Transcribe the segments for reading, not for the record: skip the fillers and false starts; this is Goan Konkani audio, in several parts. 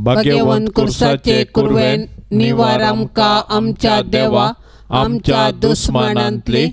भाग्यवंत कुर्साचे कुरवेन निवार आमकां आमच्या देवा आमच्या दुस्मानांतली.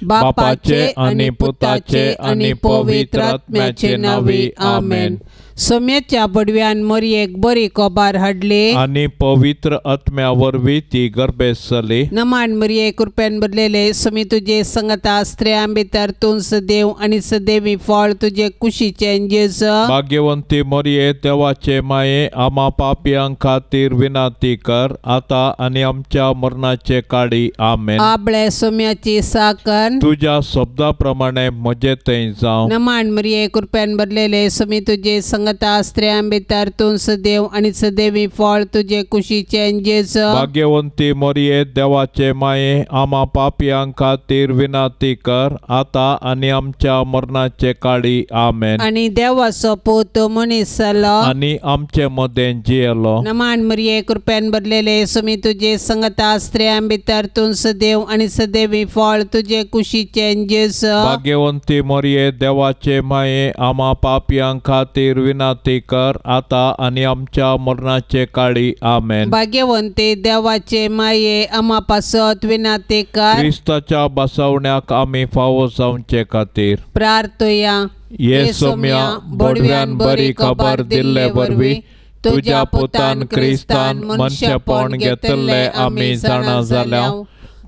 बापाचे आनी पुताचे आनी पवित्र आत्म्याचे नांवी आमेन. सोम्याच्या बडव्यान मोरयेक बरी कोबार हाडली आनी पवित्र आत्म्या वरवीं ती गर्भेस्त जाली. नमान मोरये कृपेन भरलेले सोमी तुजे संगता स्त्रियां भितर तूं सदैव आनी सदैवी फळ तुजे कुशीचें जेजू. भाग्यवंती मोरये देवाचे माये आमा पापयां खातीर विनंती कर आतां आनी आमच्या मरणाचे काळी आमेन. आबळे सोम्याची साकन तुज्या शब्दा प्रमाणे म्हजे थंय जावं. नमान मोरये कृपेन भरलेले सोमी तुजे संगता स्त्रियां भितर तूं सदैव आनी सदैवी फळ तुजे कुशीचें जेजू. भाग्यवंती मोरये देवाचे माये आमा पापयां खातीर विनंती कर आतां आनी आमच्या मरणाचे काळी आमेन. आनी देवाचो पूत मनीस जालो आनी आमचे मदें जियेलो. नमान मोरये कृपेन भरलेले सोमी तुजे संगता स्त्रियां भितर तूं सदैव आनी सदैवी फळ तुजे कुशीचें जेजू. भाग्यवंती मोरये देवाचे माये आमा पापयां खातीर विनंती कर आतां आनी आमच्या मरणाचे काळी आमेन. भाग्यवंती देवाचे माये आमा पासत विनंती कर. क्रिस्ताच्या बसवण्याक आमी फावो जावचे खातीर प्रार्थया. ये सोम्या बोडव्यान बरी खबर दिल्ले वरवीं तुज्या पुतान क्रिस्तान मनशेपण घेतिल्लें आमी जाणा जाल्या.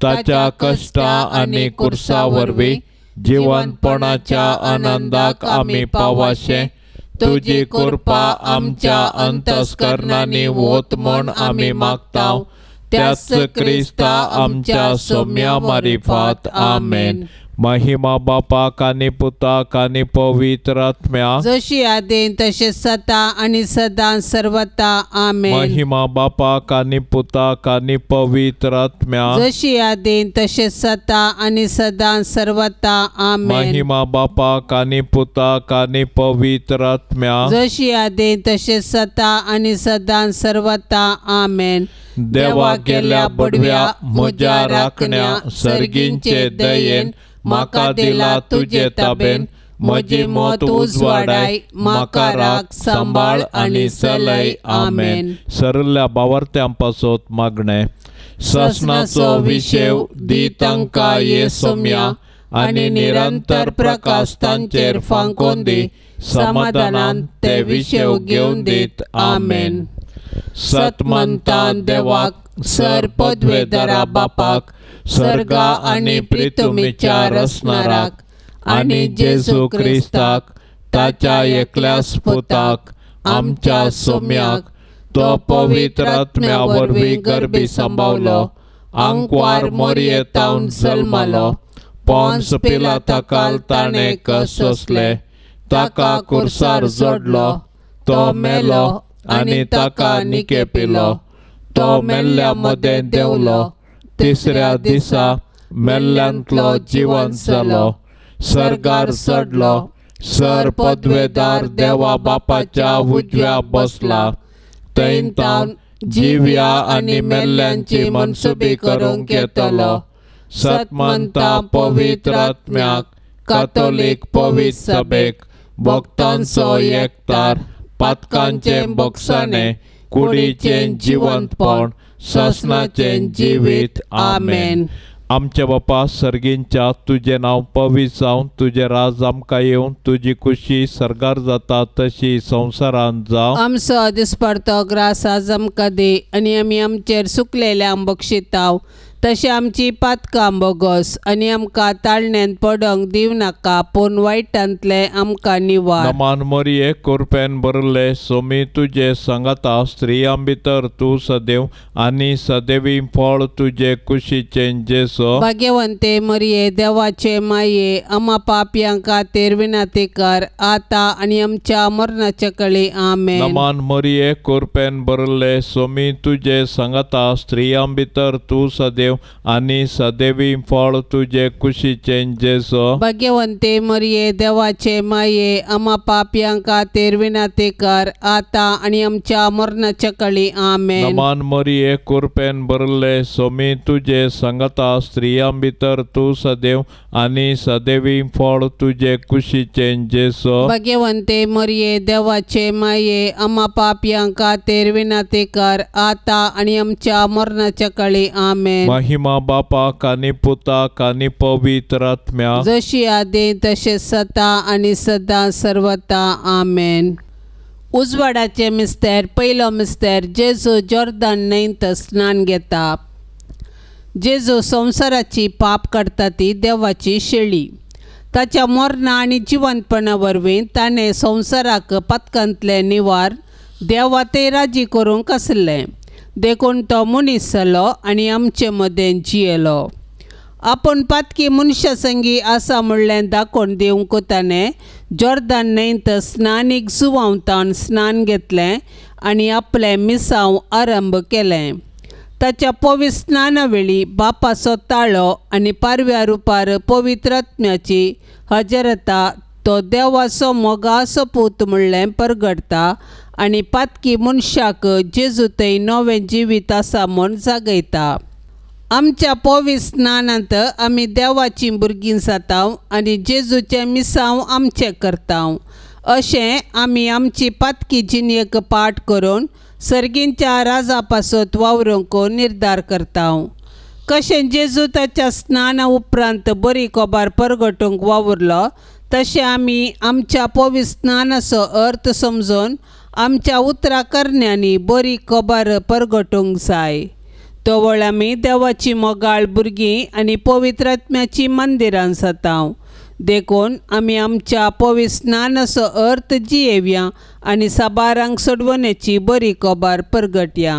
ताच्या कश्टां आनी कुर्सा वरवीं जिवनपणाच्या आनंदाक आमी पावाशें तुजी कृपा आमच्या अंतस्करणांनी वत म्हूण आमी मागता. त्याच क्रिस्ता आमच्या सोम्या मारिफात आमेन. महिमा बापाक आनी पुताक आनी पवित्र आत्म्याक जशी आदीन तशें सदा आनी सदां सर्वता आमेन. महिमा बापाक आनी पुताक आनी पवित्र आत्म्याक जशी आदीन तशें सदा आनी सदां सर्वता आमेन. महिमा बापाक आनी पुताक आनी पवित्र आत्म्याक जशी आदीन तशें सदा आनी सदां सर्वता आमेन. देवा गेल्या बडव्या म्हज्या राखण्या सर्गींचे दयेन म्हाका दिला तुजे ताबेन म्हजी मत उजवाडाय म्हाका राख सांबाळ आनी चलय आमेन. सरल्या बावर्त्यां पासत मागणें. सासणाचो विशेव दी तांकां ये सोम्या आनी निरंतर प्रकाश तांचेर फांकोवन दी. समाधानान ते विशेव घेवन दीत आमेन. सतमंतान देवाक सर पदवेदारा बापाक सर्गा आनी प्रितुमीच्या रसणाराक आनी जेजू क्रिस्ताक ताच्या एकल्याच पुताक आमच्या सोम्याक तो पवित्र आत्म्या वरवीं गर्भी सांबावलो आंकवार मोरयेतावन जल्मालो पोन्स पिलाताकाल ताणें कश्ट सोंसले ताका कुर्सार जोडलो तो मेलो आनी ताका निके पिलो तो मेल्ल्या मदें देंवलो तिसऱ्या दिसा मेल्ल्यांतलो जिवन जालो सर्गार चडलो सर पदवेदार देवा बापाच्या उजव्या बसला थंय तावन जिव्या आनी मेल्ल्यांची मनसुबी करूंक येतलो. सतमंता पवित्र आत्म्याक कातोलीक पवित्र सभेक भक्तांचो एकतार पातकांचें बक्षाणें कुडीचें जिवंतपण सासणाचें जिवीत आमेन. आमच्या बापा सर्गींच्या तुजें नांव पवित्र जावं तुजें राज आमकां येवं तुजी खुशी सर्गार जाता तशी संवसारांत जावं. आमचो दिसपडतो ग्रास आज आमकां दी आनी आमी आमचेर सुकलेल्यांक बक्षिताव तशें आमची पातकां बोगस आनी आमकां ताळण्यांत पडोंक दिवं नाका पूण वायटांतलें आमकां निवार. नमान मोरये कुरपेन भरले सोमी तुजे सांगाता स्त्रियां भितर तूं सदैव आनी सदैवी फळ तुजे कुशीचें जेजू. भाग्यवंते मरये देवाचे माये आमा पापयां खातीर विनंती कर आतां आनी आमच्या मरणाच्या कळी आमेन. नमान मोरये कुरपेन भरले सोमी तुजे सांगाता स्त्रियां भितर तूं सदैव सदेव आनी सदेवी फळ तुजे कुशीचें जेजू। भाग्यवंते मरिये देवाचे माये आमा पापयां खातीर विनंती कर आतां आनी आमच्या मरणाच्या काळी। आमेन। नमान मरिये कृपेन भरले स्वामी तुजे संगता स्त्रियां भितर तूं सदैव आनी सदैवी फळ तुजे कुशीचें जेजू। भाग्यवंते मरिये देवाचे माये आमा पापयां खातीर विनंती कर आतां आनी आमच्या मरणाच्या काळी। आमेन। महिमा बापाक आनी पुताक आनी पवित्र आत्म्याक, जशी आदी तशें सदा आनी सदां सर्वता। आमेन। उजवाडाचे मिस्तेर पयलो मिस्तेर जेजू जॉर्दन न्हंयत स्नान घेता। जेजू संवसाराची पाप काडटा ती देवाची शेळी। ताच्या मरणा आनी जिवंतपणा वरवीं ताणें संवसाराक पातकांतलें निवार देवा ते राजी करूंक आसलें, देखून तो मनीस जालो आनी आमचे मदें जियेलो। आपूण पातकी मनशा संगी आसा म्हणलें दाखोवन दिवंक ताणें जॉर्दन न्हंयत स्नानीक जुवांवतान स्नान घेतलें आनी आपलें मिसांव आरंभ केलें। ताच्या पवित्र स्नाना वेळी बापाचो ताळो आनी पारव्या रुपार पवित्र आत्म्याची हजरता तो देवाचो मोगाचो पूत म्हणलें परगडटा आनी पातकी मनशाक जेजू थंय नवें जिवीत आसा म्हूण जागयता। आमच्या पवित्र स्नानांत आमी देवाचीं भुरगीं जाता आनी जेजूचें मिसांव आमचें करता। अशें आमी आमची पातकी जिणेक पाठ करून सर्गींच्या राजा पासत वावरूंक निर्धार करता। कशें जेजू ताच्या स्नाना उपरांत बरी खबर परगटूंक वावुरलो तशें आमी आमच्या पवित्र स्नानाचो अर्थ समजून आमच्या उतरां करण्यांनी बरी खबर परगटूंक जाय। तवळ आमी देवाची मोगाळ भुरगीं आनी पवित्र आत्म्याची मंदिरां जाता। देखून आमी आमच्या पवित्र स्नानाचो अर्थ जियेवया आनी साबारांक सोडवण्याची बरी खबर परगटया।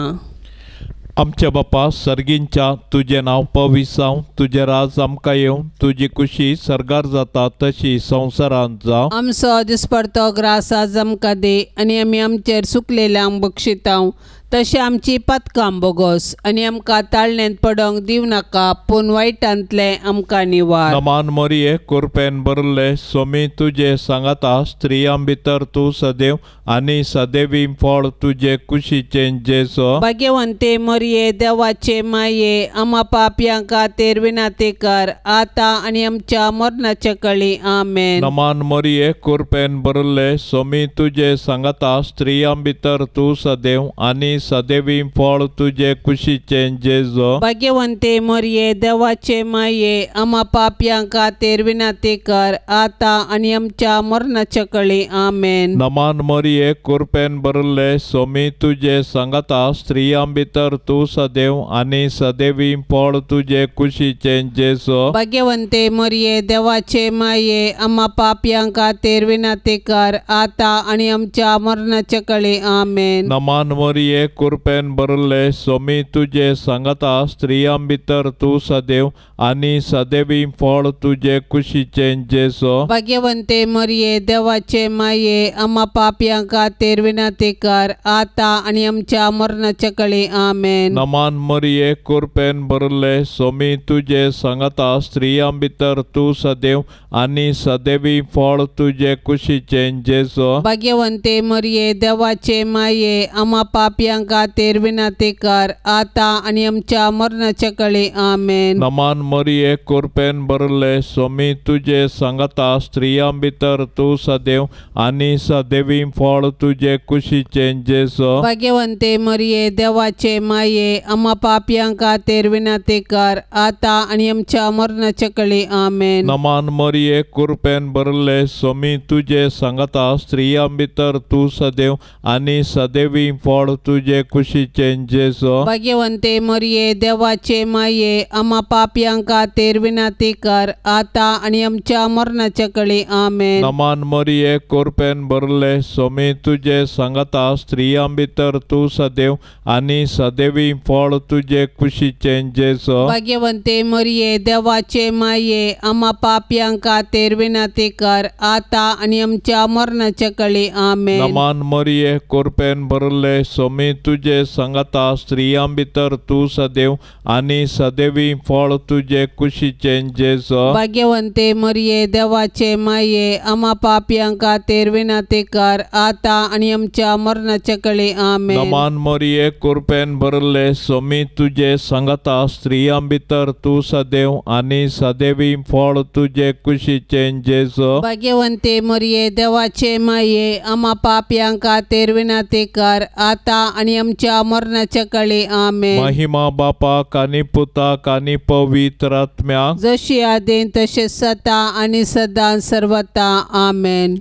आमच्या बापा सर्गींच्या तुजें नांव पवित्र जावं, तुजें राज आमकां येवं, तुजी कुशी सर्गार जाता तशी संवसारांत जावं। आमचो दिसपडतो ग्रास आज आमकां दी आनी आमी आमचेर सुकलेल्यांक बक्षितांव तशें आमची पातकां बोगोस आनी आमकां ताळण्यांत पडोंक दिवं नाका पूण वायटांतलें आमकां निवार। नमान मरिये कृपेन भरले स्वामी तुजे सांगाता स्त्रियां भितर तूं सदैव आनी सदैवी फळ तुजे कुशीचें जेजू। भाग्यवंते मरिये देवाचे माये आमा पापयां खातीर विनंती कर आतां आनी आमच्या मरणाच्या काळी। आमेन। नमान मरिये कृपेन भरले स्वामी तुजे सांगाता स्त्रियां भितर तूं सदैव आनी सदैवी फळ तुजे कुशीचें जेजू। भाग्यवंते मरिये देवाचे माये आमा पापयां खातीर विनंती कर आतां आनी आमच्या मरणाच्या काळी। आमेन। नमान मरिये कृपेन भरले स्वामी तुजे सांगाता स्त्रियां भितर तूं सदैव आनी सदैवी फळ तुजे कुशीचें जेजू। भाग्यवंते मरिये देवाचे माये आमा पापयां खातीर विनंती कर आतां आनी आमच्या मरणाच्या काळी। आमेन। नमान मरिये कृपेन भरले स्वामी तुजे सांगाता स्त्रियां भितर तूं सदैव आनी सदैवी फळ तुजे कुशीचें जेजू। भाग्यवंते मरिये देवाचे माये आमा पापयां खातीर विनंती कर आतां आनी आमच्या मरणाच्या काळी। आमेन। नमान मरिये कृपेन भरले स्वामी तुजे सांगाता स्त्रियां भितर तूं सदैव आनी सदैवी फळ तुजे कुशीचें जेजू। भाग्यवंते मरिये देवाचे माये आमा पापयां खातीर विनंती कर आतां आनी आमच्या मरणाच्या काळी। आमेन। नमान मरिये कृपेन भरले स्वामी तुजे सांगाता स्त्रियां भितर तूं सदैव आनी सदैवी फळ तुजे कुशीचें जेजू। भाग्यवंते मरिये देवाचे माये आमा पापयां खातीर विनंती कर आतां आनी आमच्या मरणाच्या काळी। आमेन। नमान मरिये कृपेन भरले स्वामी तुजे सांगाता स्त्रियां भितर तूं सदैव आनी सदैवी फळ तुजे कुशीचें जेजू। भाग्यवंते मरिये देवाचे माये आमा पापयां खातीर विनंती कर आतां आनी आमच्या मरणाच्या काळी। आमेन। नमान मरिये कृपेन भरले स्वामी तुजे सांगाता स्त्रियां भितर तूं सदैव आनी सदैवी फळ तुजे कुशीचें जेजू। भाग्यवंते मरिये देवाचे माये आमा पापयां खातीर विनंती कर आतां आनी आमच्या मरणाच्या काळी। आमेन। नमान मरिये कृपेन भरले स्वामी सोमी तुजे सांगाता, स्त्रियां भितर तूं सदैव आनी सदैवी फळ तुजे कुशीचें जेजू। भाग्यवंते मरिये देवाचे माये, आमा पापयां खातीर विनंती कर आतां आनी आमच्या मरणाच्या कळे। आमेन। नमान मरिये, कृपेन भरले, सोमी तुजे सांगाता, स्त्रियां भितर तूं सदैव आनी सदैवी फळ तुजे कुशीचें जेजू। भाग्यवंते मरिये देवाचे माये, आमा पापयां खातीर विनंती कर आतां आनी आमच्या मरणाच्या कळे। आमेन। महिमा बापाक आनी पुताक आनी पवित्र आत्म्याक, जशी आदीं तशें सदा आनी सदां सर्वता। आमेन।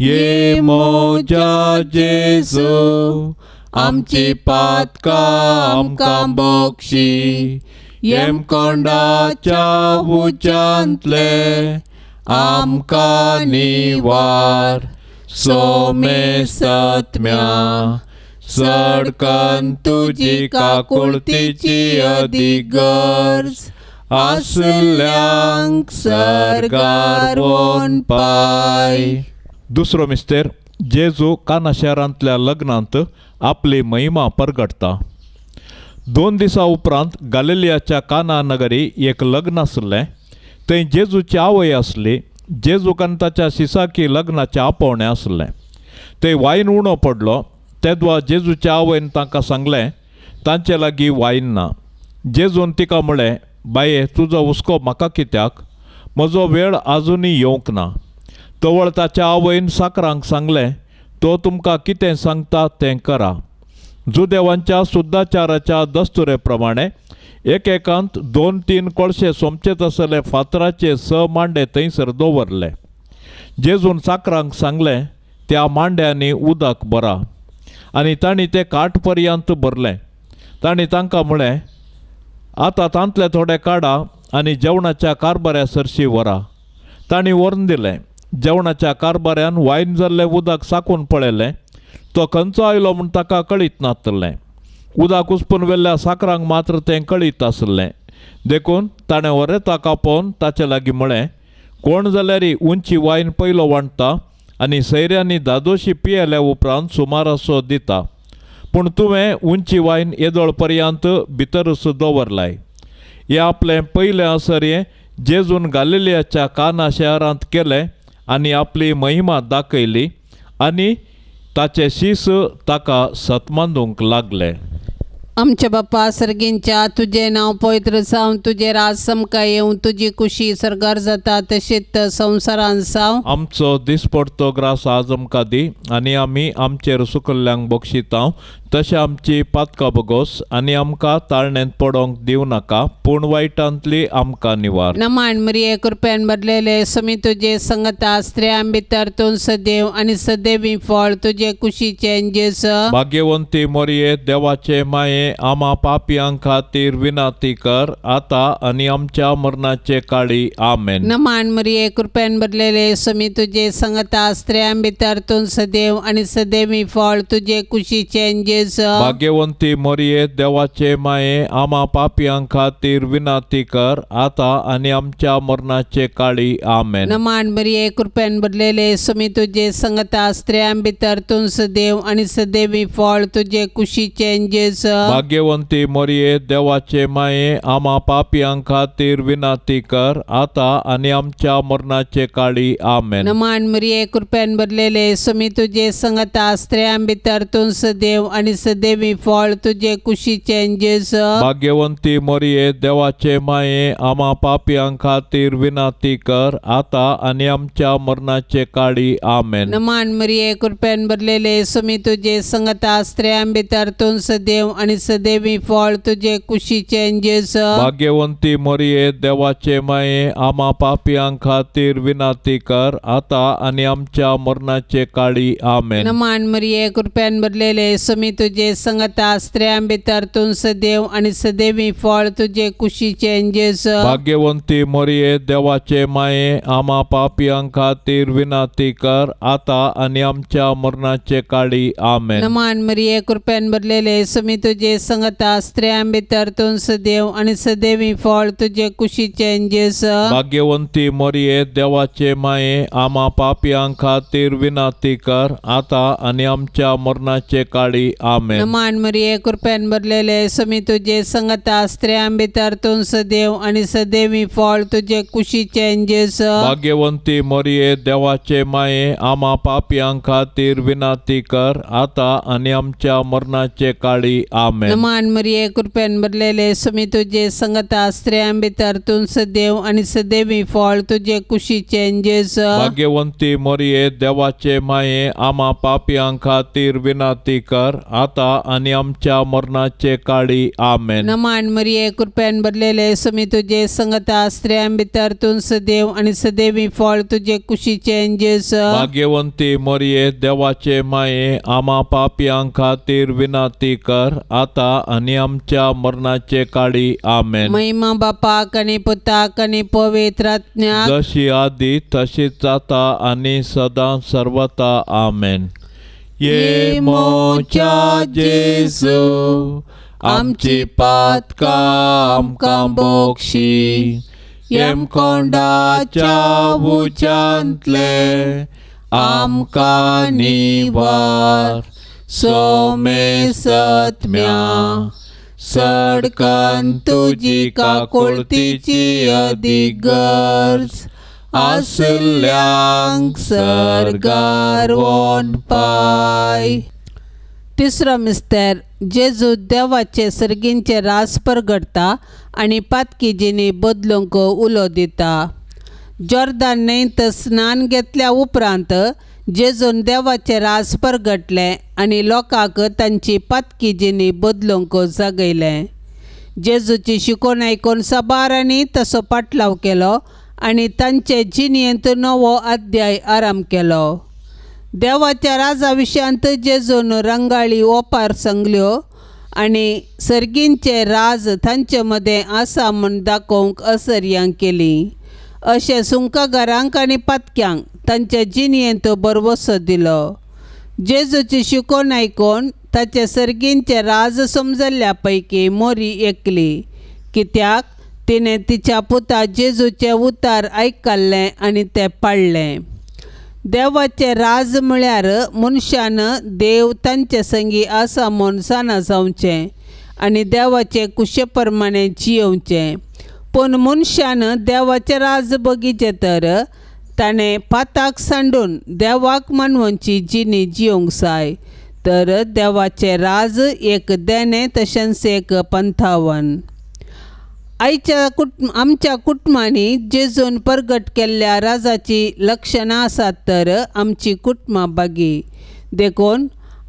ये मोजा जेजू, आमची पातकां आमकां बक्षी, येमकोंडाच्या उज्यांतले आमकां निवार, सोमेसत्म्या सडकन तुजी काकुळतीची अदीक गरज आसल्यांक सर्गार वोन पाय। दुसरो मिस्तेर, जेजू काना शहरांतल्या लग्नांत आपली महिमा परगटता। 2 दिसां उपरांत गालिलियाच्या काना नगरी एक लग्न आसलें। थंय जेजूची आवय आसली। जेजूक आनी ताच्या शिसाकी लग्नाचें आपोवणें आसलें। थंय वायन उणो पडलो तेदवा जेजूच्या आवयन तांकां सांगलें, तांचे लागीं वायन ना। जेजून तिका म्हळें, बाये, तुजो हुस्को म्हाका कित्याक? म्हजो वेळ आजुनूय येवंक ना। तवळ ताच्या आवयन साकरांक सांगलें, तो तुमकां कितें सांगता तें करा। जुदेवांच्या सुद्दाचाराच्या दस्तुरे प्रमाणे एकेकांत 2-3 कोळशे सोमचे तसले फातराचे 6 मांडे थंयसर दवरले। जेजून चाकरांक सांगलें, त्या मांड्यांनी उदक भरा, आनी तांणी तें काट पर्यंत भरलें। तांणी तांकां म्हळें, आतां तांतले थोडे काडा आनी जेवणाच्या कारबाऱ्या सरशी व्हरा। तांणी व्हरून दिलें। जेवणाच्या कारबाऱ्यान वायन जाल्लें उदक साकून पळयलें, तो खंयचो आयलो म्हूण ताका कळीत नासलें। उदक उसपून व्हेल्ल्या साकरांक मात्र तें कळीत आसलें। देखून ताणें वरेताक आपोवन ताचे लागीं म्हळें, कोण जाल्यार उंची वायन पयलो वांट्टा आनी सैऱ्यांनी दादोशी पियेल्या उपरांत सुमारासो दिता, पूण तुवें उंची वायन येदोळ पर्यंत भितरूच दवरलाय। हें आपलें पयलें आसर्यें जेजून गालिलियाच्या काना शहरांत केलें आनी आपली महिमा दाखयली आनी ताचे शीस ताका सतमांदूंक लागले। आमच्या बापा सर्गींच्या, तुजें नांव पवित्र जावं, तुजें राज समकां येवं, तुजी कुशी सर्गार जाता तशेंच संवसारांत जावं। आमचो दिसपडतो ग्रास आज आमकां दी आनी आमी आमचेर सुकल्ल्यांक बक्षितांव तशें आमची पातकां बगोस आनी आमकां ताळण्यांत पडोंक दिवं नाका, पूण वायटांतली आमकां निवार। नमान मरिये, कृपेन भरलेले, समी तुजे संगता, स्त्रियां भितर तूं सदैव आनी सदैवी फळ तुजे कुशीचें जेजू। भाग्यवंती मरिये, देवाचे माये, आमा पापयां खातीर विनंती कर आतां आनी आमच्या मरणाचे काळी। आमेन। नमान मरिये, कृपेन भरलेले, समी तुजे संगता, स्त्रियां भितर तूं सदैव आनी सदैवी फळ तुजे कुशीचें जेजू। भाग्यवंती मरिये, देवाचे माये, आमा पापयां खातीर विनंती कर आतां आनी आमच्या मरणाचे काळी। आमेन। नमान मरिये, कृपेन भरलेले, समी तुजे संगता, स्त्रियां भितर तूं सदैव आनी सदैवी फळ तुजे कुशीचें जेजू। भाग्यवंती मरिये, देवाचे माये, आमा पापयां खातीर विनंती कर आतां आनी आमच्या मरणाचे काळी। आमेन। नमान मरिये, कृपेन भरलेले, समी तुजे संगता, स्त्रियां भितर तूं सदैव आनी सदैवी फळ तुजे कुशीचें जेजू। भाग्यवंती मरिये, देवाचे माये, आमा पापयां खातीर विनंती कर आतां आनी आमच्या मरणाचे काळी। आमेन। नमान मरिये, कृपेन भरलेले, समी तुजे संगता, स्त्रियां भितर तूं सदैव आनी सदैवी फळ तुजे कुशीचें जेजू। भाग्यवंती मरिये, देवाचे माये, आमा पापयां खातीर विनंती कर आतां आनी आमच्या मरणाचे काळी। आमेन। नमान मरिये, कृपेन भरलेले, समी तुजे संगता, स्त्रियां भितर तूं सदैव आनी सदैवी फळ तुजे कुशीचें जेजू। भाग्यवंती मरिये, देवाचे माये, आमा पापयां खातीर विनंती कर आतां आनी आमच्या मरणाचे काळी। आमेन। नमान मरिये, कृपेन भरलेले, समी तुजे तुजे संगता स्त्रियां भितर तूं सदैव आनी सदैवी फळ तुजे कुशीचें जेजू. भाग्यवंती मरिये देवाचे माये आमा पापयां खातीर विनंती कर आतां आनी आमच्या मरणाचे काळी. आमेन. नमान मरिये कृपेन भरलेले स्वामी तुजे संगता स्त्रियां भितर तूं सदैव आनी सदैवी फळ तुजे कुशीचें जेजू. भाग्यवंती मरिये देवाचे माये आमा पापयां खातीर विनंती कर आतां आनी आमच्या मरणाचे काळी. आमेन. नमान मरिये कृपेन भरलेले स्वामी तुजे संगता स्त्रियां भितर तूं सदैव आनी सदैवी फळ तुजे कुशीचें जेजू. भाग्यवंती मरिये देवाचे माये आमा पापयां खातीर विनंती कर आतां आनी आमच्या मरणाचे काळी. आमेन. नमान मरिये कृपेन भरलेले स्वामी तुजे संगता स्त्रियां भितर तूं सदैव आनी सदैवी फळ तुजे कुशीचें जेजू. भाग्यवंती मरिये देवाचे माये आमा पापयां खातीर विनंती कर आतां आनी आमच्या मरणाचे काळी. आमेन. महिमा बापाक आनी पुताक आनी पवित्र आत्म्याक, जशी आदी तशीच जाता आनी सदां सर्वता. आमेन. ये मोच्या जेजू आमची पातकां आमकां बोक्षी, यमकोंडाच्या उच्यांतले आमकां निवार, सोमे सत्म्या सडकन तुजी काकुळतीची अदीक गरज आसल्यांक सर्गार वोन पाय. तिसरो मिस्तर जेजू देवाचे सर्गींचे रास परगडटा आनी पातकी जिणी बदलूंक उलो दिता. जॉर्दान न्हंयत स्नान घेतल्या उपरांत जेजून देवाचे रास परगटलें आनी लोकांक तांची पातकी जिणी बदलूंक जागयलें. जेजूची शिकोवण आयकून साबारांनी तसो पाटलाव केलो आनी तांचे जिणेंत नवो अध्याय आराम केलो. देवाच्या राजा विशयांत जेजून रंगाळी ओपार सांगल्यो आनी सर्गींचे राज तांचे मदें आसा म्हूण दाखोवंक असर्यां केली. अशें सुंकागारांक आनी पातक्यांक तांच्या जिणेंत भरवंसो दिलो. जेजूची शिकोवण आयकून ताचे सर्गींचे राज समजल्ल्या पैकी मोरी एकली, कित्याक तिणें तिच्या पुता जेजूचें उतार आयकल्लें आनी तें पाळ्ळें. देवाचें राज म्हळ्यार मनशान देव तांचे संगी आसा म्हूण जाणा जावचें आनी देवाचे कुशे प्रमाणें जियोवचें. पूण मनशान देवाचें राज बगीचें तर ताणें पाताक सांडून देवाक मानवची जिणी जियोंक जाय. तर देवाचें राज एक देणें तशेंच एक पंथावन. आयच्या आमच्या कुटुंबांनी जेजून परगट केल्ल्या राजाची लक्षणां आसात तर आमची कुटुंबां बागी. देखून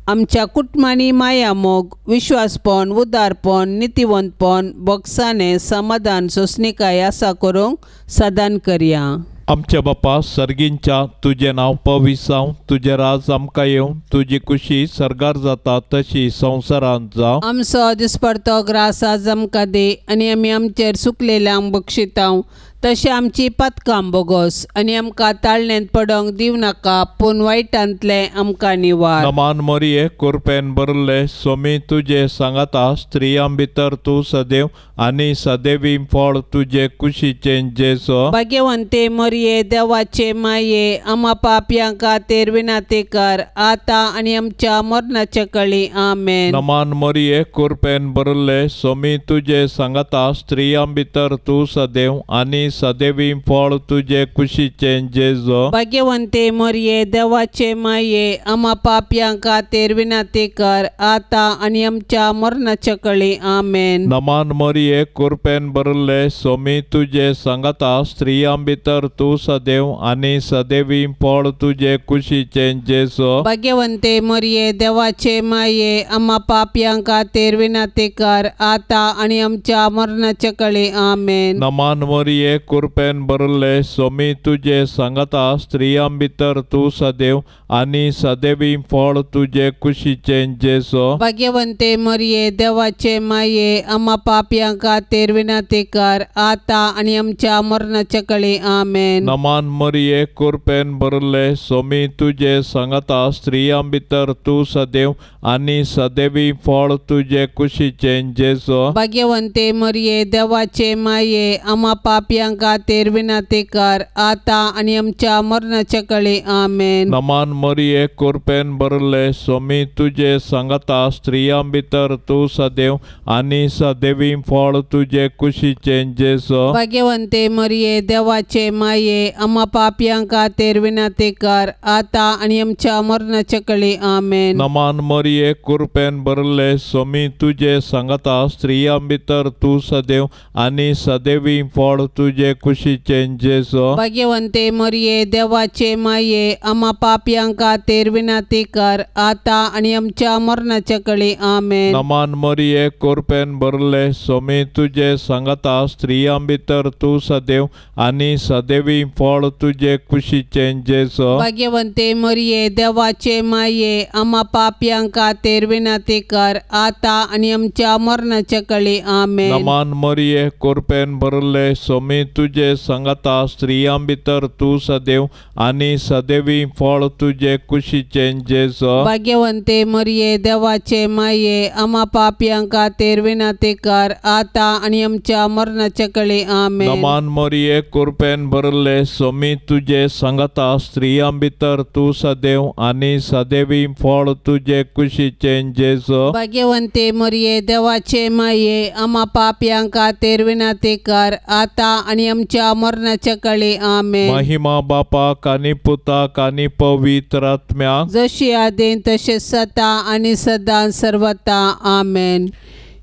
आमच्या कुटुंबांनी माया मोग, विश्वासपण, उदारपण, नितीवंतपण, बोगसाणें, समाधान, सोंसणीकाय आसा करूंक सदान करया. आमच्या बापा सर्गींच्या तुजें नांव पवित्र जावं, तुजें राज आमकां येवं, तुजी कुशी सर्गार जाता तशी संवसारांत जावं. आमचो दिसपडतो ग्रास आज आमकां दी आनी आमी आमचेर सुकलेल्यांक बक्षितांव तशें आमची पातकां बोगोस आनी आमकां ताळण्यांत पडोंक दिवं नाका, पूण वायटांतलें आमकां निवार. नमान मरिये कुरपेन भरले स्वामी तुजे सांगाता, स्त्रियां भितर तूं सदैव आनी सदैवी फळ तुजे कुशीचें जेजू. भाग्यवंते मरिये देवाचे माये आमा पापयां खातीर विनंती कर आतां आनी आमच्या मरणाच्या कळी. आमेन. नमान मरिये कुरपेन भरले स्वामी तुजे सांगाता, स्त्रियां भितर तूं सदैव आनी सदैवी फळ तुजे कुशीचें जेजू. भाग्यवंते मरिये देवाचे माये आमा पापयां खातीर विनंती कर आतां आनी आमच्या मरणाच्या कळी. आमेन. नमान मरिये कुरपेन भरले स्वामी तुजे सांगाता, स्त्रियां भितर तूं सदैव आनी सदैवी फळ तुजे कुशीचें जेजू. भाग्यवंते मरिये देवाचे माये आमा पापयां खातीर विनंती कर आतां आनी आमच्या मरणाच्या कळी. आमेन. नमान मरिये मरिये कृपेन भरले सोमी तुजे सांगाता स्त्रियां भितर तूं सदैव आनी सदैवी फळ तुजे कुशीचें जेजू। भाग्यवंते मरिये देवाचे माये आम्हा पापयां खातीर विनंती कर आता आनी आमच्या मरणाच्या कळी आमेन। नमान मरिये कृपेन भरले सोमी तुजे सांगाता स्त्रियां भितर तूं सदैव आनी सदैवी फळ तुजे कुशीचें जेजू। भाग्यवंते मरिये देवाचे माये आम्हा पापयां खातीर विनंती कर आता आनी आमच्या मरणाच्या कळी आमेन। नमान मरिये कृपेन भरले सोमी तुजे सांगाता स्त्रियां भितर तूं सदैव आनी सदैवी फळ तुजे कुशीचें जेजू। भाग्यवंते मरिये देवाचे माये आम्हा पापयां खातीर विनंती कर आता आनी आमच्या मरणाच्या कळी आमेन। नमान मरिये कृपेन भरले सोमी तुजे सांगाता स्त्रियां भितर तूं सदैव आनी सदैवी फळ तुजे कुशीचें जेजू। भाग्यवंते मरिये देवाचे माये आम्हा पापयां खातीर विनंती कर आता आनी आमच्या मरणाच्या कळी आमेन। नमान मरिये कृपेन भरले सोमी तुजे सांगाता स्त्रियां भितर तूं सदैव आनी सदैवी फळ तुजे कुशीचें जेजू। भाग्यवंते मरिये देवाचे माये आम्हा पापयां खातीर विनंती कर आता आनी आमच्या मरणाच्या कळी आमेन। नमान मरिये कृपेन भरले सोमी तुजे सांगाता स्त्रियां भितर तूं सदैव आनी सदैवी फळ तुजे कुशीचें जेजू। भाग्यवंते मरिये देवाचे माये आम्हा पापयां खातीर विनंती कर आता आनी आमच्या मरणाच्या कळी आमेन। नमान मरिये कृपेन भरले सोमी तुजे सांगाता स्त्रियां भितर तूं सदैव आनी सदैवी फळ तुजे कुशीचें जेजू। भाग्यवंते मरिये देवाचे माये आम्हा पापयां खातीर विनंती कर आता आनी आमच्या मरणाच्या कळी आमेन। महिमा बापाक आनी पुताक आनी पवित्र आत्म्याक, जशी आदीन तशें सदा आनी सदां सर्वता आमेन।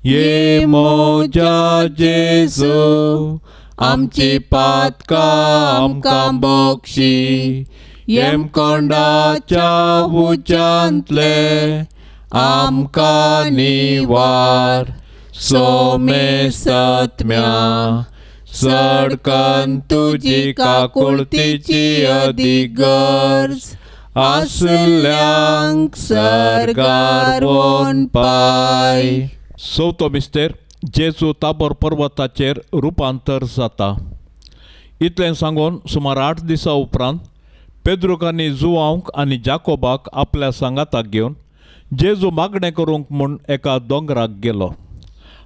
ये मोजा जेजू आमची पातकां आमकां बक्षी, येमकोंडाच्या उज्यांतले आमकां निवार, सोमे सत्म्या सडकन तुजी काकुळतीची अदीक गरज आसल्यांक सर्गार वोन पाय। चवथो मिस्तेर जेजू ताबोर पर्वताचेर रुपांतर जाता। इतलें सांगून सुमार 8 दिसां उपरांत पेद्रूक आनी जुवांक आनी जाकोबाक आपल्या सांगाताक घेवन जेजू मागणें करूंक म्हूण एका दोंगराक गेलो।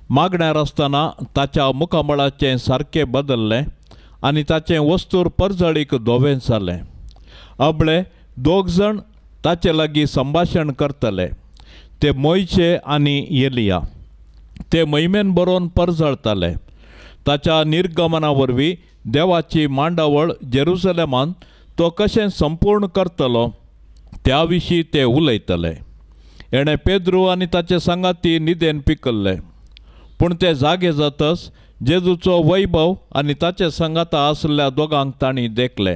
मागण्यार आसतना ताच्या मुखामळाचें सारकें बदल्लें आनी ताचें वस्तूर परजळीक धवें जालें। अबळे दोग जाण ताचे लागीं संभाशण करतले, ते मोयचे आनी एलिया। ते महिमेन बरोवन परजळताले। ताच्या निर्गमना वरवीं देवाची मांडावळ जेरुसलेमान तो कशें संपूर्ण करतलो त्या विशीं ते उलयतले। एणे पेद्रू आनी ताचे सांगाती निदेन पिकल्ले, पूण ते जागे जातच जेजूचो वैभव आनी ताचे सांगाता आसल्या दोगांक तांणी देखले।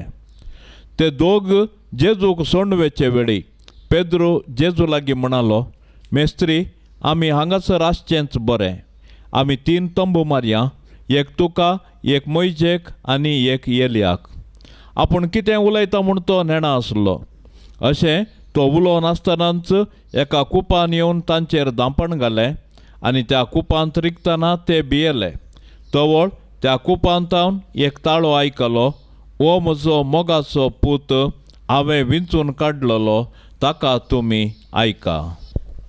ते दोग जेजूक सोंडवेचे वेळी पेद्रू जेजू लागीं म्हणालो, मेस्त्री आमी हांगासर आसचेंच बरें, आमी 3 तंबू मारया, एक तुका, एक मोयजेक आनी एक एलियाक। आपूण कितें उलयता म्हूण तो नेणा आसलो। अशें तो उलोवन आसतनाच एका कुपान येवन तांचेर दांपण घालें आनी त्या कुपांत रिगतना ते भियेले। तवळ त्या कुपांतावन एक ताळो आयकलो, ओ म्हजो मोगाचो पूत, हांवें विंचून काडलेलो, ताका तुमी आयका।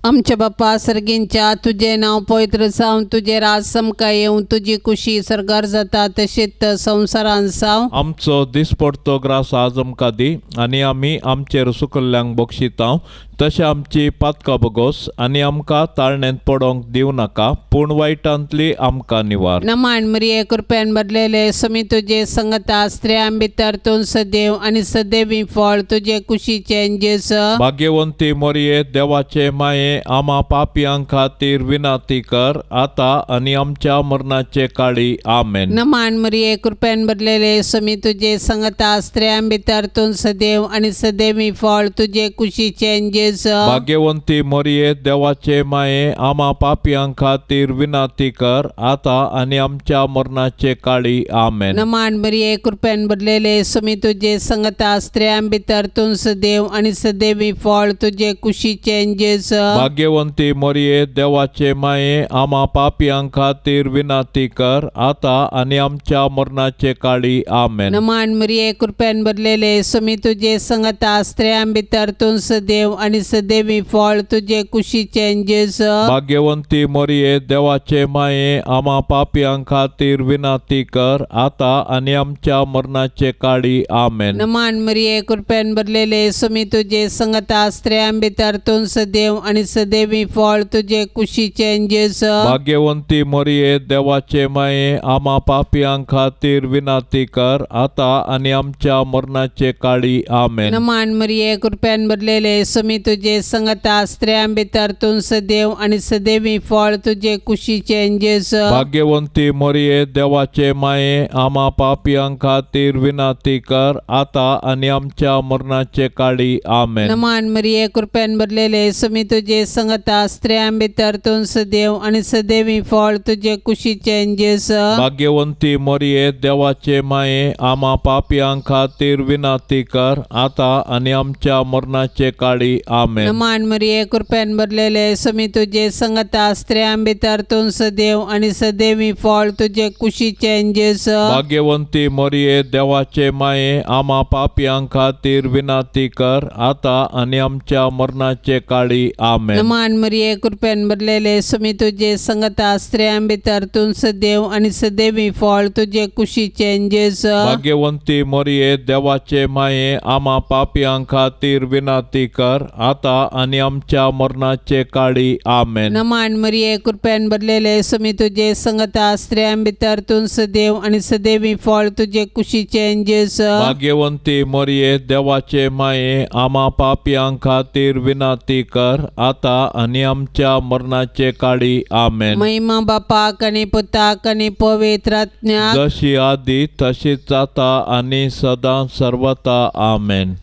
आमच्या बापा सर्गींच्या तुजें नांव पवित्र जावं, तुजें राज समकां येवं, तुजी कुशी सर्गार जाता तशेंच संवसारान जावं। आमचो दिसपडतो ग्रास आज आमकां दी आनी आमी आमचेर सुकल्ल्यांक बक्षितांव तशें आमची पातकां बगोस आनी आमकां ताळण्यांत पडोंक दिवं नाका, पूण वायटांतली आमकां निवार। नमान मरिये कृपेन भरलेले समी तुजे संगता, स्त्रियां भितर तूं सदैव आनी सदैवी फळ तुजे कुशीचें जेजू। भाग्यवंती मरिये देवाचे माये माये, आमा पापयां खातीर विनंती कर आता आनी आमच्या मरणाचे काळी. आमेन. नमान मरिये, कृपेन भरलेले, स्वामी तुझे संगता, स्त्रियां भितर तूं सदैव आनी सदैवी फळ तुजे कुशीचें जेजू. भाग्यवंती मरिये, देवाचे माये, आमा पापयां खातीर विनंती कर आता आनी आमच्या मरणाचे काळी. आमेन. नमान मरिये, कृपेन भरलेले, स्वामी तुझे संगता, स्त्रियां भितर तूं सदैव आनी सदैवी फळ तुजे कुशीचें जेजू. भाग्यवंती मरिये, देवाचे माये, आमा पापयां खातीर विनंती कर आता आनी आमच्या मरणाचे काळी. आमेन. नमान मरिये, कृपेन भरलेले, स्वामी तुझे संगता, स्त्रियां भितर तूं सदैव आनी सदैवी फळ तुजे कुशीचें जेजू. भाग्यवंती मरिये, देवाचे माये, आमा पापयां खातीर विनंती कर आता आनी आमच्या मरणाचे काळी. आमेन. नमान मरिये, कृपेन भरलेले, स्वामी तुझे संगता, स्त्रियां भितर तूं सदैव आनी सदैवी फळ तुजे कुशीचें जेजू. भाग्यवंती मरिये, देवाचे माये, आमा पापयां खातीर विनंती कर आता आनी आमच्या मरणाचे काळी. आमेन. नमान मरिये, कृपेन भरलेले, स्वामी तुझे संगता, स्त्रियां भितर तूं सदैव आनी सदैवी फळ तुजे कुशीचें जेजू. भाग्यवंती मरिये, देवाचे माये, आमा पापयां खातीर विनंती कर आता आनी आमच्या मरणाचे काळी. आमेन. नमान मरिये, कृपेन भरलेले, स्वामी तुझे संगता, स्त्रियां भितर तूं सदैव आनी सदैवी फळ तुजे कुशीचें जेजू. भाग्यवंती मरिये, देवाचे माये, आमा पापयां खातीर विनंती कर आता आनी आमच्या मरणाचे काळी. आमेन. नमान मरिये, कृपेन भरलेले, स्वामी तुझे संगता, स्त्रियां भितर तूं सदैव आनी सदैवी फळ तुजे कुशीचें जेजू. भाग्यवंती मरिये, देवाचे माये, आमा पापयां खातीर विनंती कर आता आनी आमच्या मरणाचे काळी. आमेन. नमान मरिये, कृपेन भरलेले, स्वामी तुझे संगता, स्त्रियां भितर तूं सदैव आनी सदैवी फळ तुजे कुशीचें जेजू. भाग्यवंती मरिये, देवाचे माये, आमा पापयां खातीर विनंती कर आता आनी आमच्या मरणाचे काळी. आमेन. नमान मरिये, कृपेन भरलेले, स्वामी तुझे संगता, स्त्रियां भितर तूं सदैव आनी सदैवी फळ तुजे कुशीचें जेजू. भाग्यवंती मरिये, देवाचे माये, आमा पापयां खातीर विनंती कर आता आनी आमच्या मरणाचे काळी. आमेन. महिमा बापाक आनी पुताक आनी पवित्र आत्म्याक, जशी आदी तशीच आता आनी सदां सर्वता. आमेन.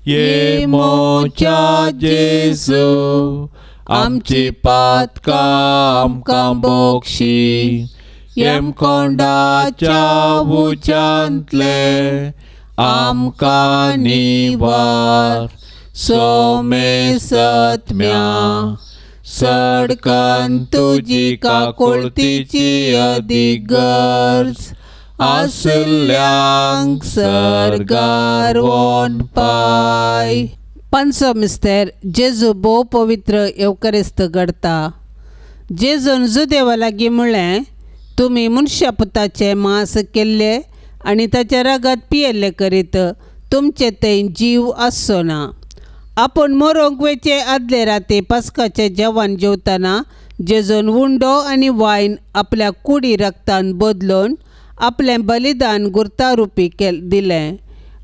ये मोच्या जेजू, आमची पातकां आमकां बोक्षी, येमकोंडाच्या उच्यांतले आमकां निवार, सोमे सत्म्या सडकन तुजी काकुळतीची अदीक गरज आसल्यांक सर्गार वोन पाय. पांचवो मिस्तेर, जेजू भोव पवित्र येवकरिस्त घडता. जेजून जुदेवा लागीं म्हळें, तुमी मनशा पुताचें मांस केल्लें आनी ताचें रगत पियेल्लें करीत तुमचे थंय जीव आसचो ना. आपूण मरोंक वयचे आदले राती पास्काचें जेवण जेवतना जेजून उंडो आनी वायन आपल्या कुडी रगतान बदलून आपलें बलिदान गुर्तारुपी दिलें